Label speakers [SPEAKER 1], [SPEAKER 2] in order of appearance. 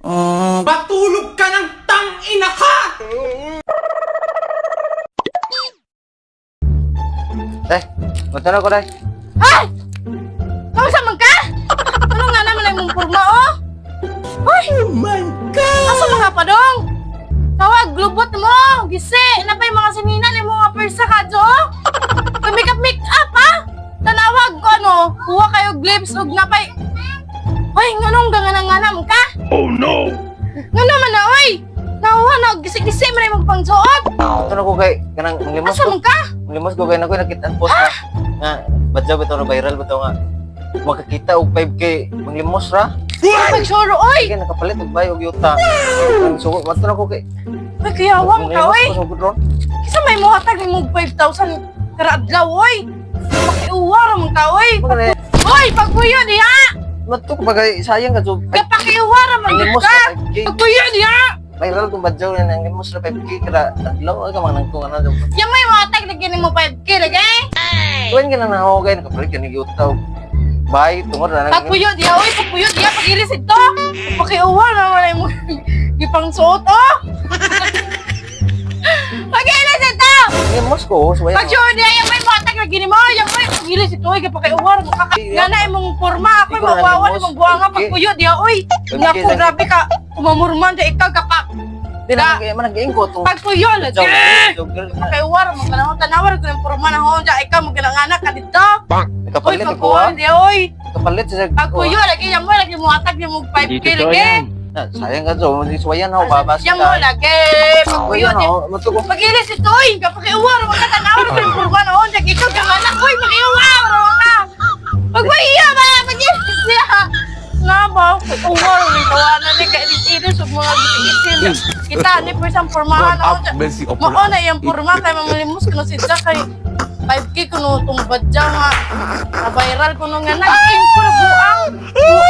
[SPEAKER 1] Patulog ka ng tang-ina ka!
[SPEAKER 2] Day, magtanaw ko, day.
[SPEAKER 3] Ay! Kamu sa man ka? Ano nga naman ay mong porma, oh? Ay!
[SPEAKER 1] Oh my God!
[SPEAKER 3] Asa mga padong? Tawag, glubot mo! Gisi! Napay mga sinina ni mga persa ka, Jo? Make up, make up, ha? Tanawag ko, ano? Kuha kayo glimpse ug napay. Ay, nganong ganganang-nganam ka?
[SPEAKER 4] Oh no!
[SPEAKER 3] Ngano man na, oy! Nakuha na, gisi-gisi man ay mong pangsuot!
[SPEAKER 2] Magtanaw ko kay kanang manglimos
[SPEAKER 3] Asa
[SPEAKER 2] ko.
[SPEAKER 3] man ka?
[SPEAKER 2] Manglimos ko kay nakoy nakita ang post na nga badyaw bitaw na viral bitaw nga makakita og 5K manglimos ra.
[SPEAKER 3] Pagsuro, oy!
[SPEAKER 2] Kay nakapalit og bay og yuta. Ang sugo magtanaw ko kay
[SPEAKER 3] Ay, kayawang ka,
[SPEAKER 2] manglimos
[SPEAKER 3] oy!
[SPEAKER 2] ko sugod ron.
[SPEAKER 3] Kisa may muhatag ni mong 5,000 kada adlaw, oy! Pakiuwa ra man ka, oy!
[SPEAKER 2] Mga
[SPEAKER 3] Oy, pagpuyo diha!
[SPEAKER 2] Mato ko bagay sayang ka so.
[SPEAKER 3] Kapakiuwa ra man
[SPEAKER 2] Manglimos
[SPEAKER 3] ka!
[SPEAKER 2] ra 5K.
[SPEAKER 3] Pagpuyo diha!
[SPEAKER 2] Viral kung badyaw na nanglimos ra 5K kada adlaw ay ka manang kung ano.
[SPEAKER 3] Yang may muhatag na gini mo 5K lagi?
[SPEAKER 2] Tuwan ka na na kay nakapalit ka ni yuta og bay tungod ra nang
[SPEAKER 3] Pagpuyo diha, oy! Pagpuyo diha, pagilis ito! Pakiuwa ra man ay mo gipangsuot, oh! Pagilis ito!
[SPEAKER 2] Manglimos ko so
[SPEAKER 3] Pag sure diha, yang may muhatag na gini mo, yang may pagilis ito, oy! Kapakiuwa ra mo ka! Nga na imong porma, ako'y
[SPEAKER 2] Ikaw na
[SPEAKER 3] mawawa
[SPEAKER 2] limos.
[SPEAKER 3] imong buwanga, pagpuyo diha, oy!
[SPEAKER 2] 5K
[SPEAKER 3] Naku,
[SPEAKER 2] lang.
[SPEAKER 3] grabe ka! Umamurman diha ikaw kapak!
[SPEAKER 2] Di na man nag ko tong
[SPEAKER 3] Pagpuyo, lagi!
[SPEAKER 2] Joker.
[SPEAKER 3] Pakiuwa ra mo ka na, tanawar ko ng porma na ho, diha ikaw magkanang ka dito! Oy,
[SPEAKER 2] Nakapalit ko
[SPEAKER 3] pagpuyo
[SPEAKER 2] ah.
[SPEAKER 3] diha, oy!
[SPEAKER 2] Kapalit sa
[SPEAKER 3] Pagpuyo, lagi yan mo, lagi mo atag yung mong 5K, lagi.
[SPEAKER 2] Sayang ka so, suwayan ako babas.
[SPEAKER 3] Yan mo, lagi. Pagpuyo,
[SPEAKER 2] Suwayan
[SPEAKER 3] di.
[SPEAKER 2] ako, mato ko.
[SPEAKER 3] Pagilis ito, oy. Kapakiuwa, raman ka, tanaw, raman yung purma na, oh. Lagi ikaw, kang anak, oy, pakiuwa, raman ka. Pagpuyo ba, pagilis niya. Nga ba, pakiuwa, raman tawanan ni, kailis-ilis, ug mga gisi-gisin. Kita, ni, persang pormahan,
[SPEAKER 4] God
[SPEAKER 3] oh.
[SPEAKER 4] have mercy upon
[SPEAKER 3] Mao
[SPEAKER 4] us.
[SPEAKER 3] na iyang porma, kay mamalimos, kuno sidya, kay 5K kuno tong badya nga na viral kuno nga nag-aim ko na buang buang.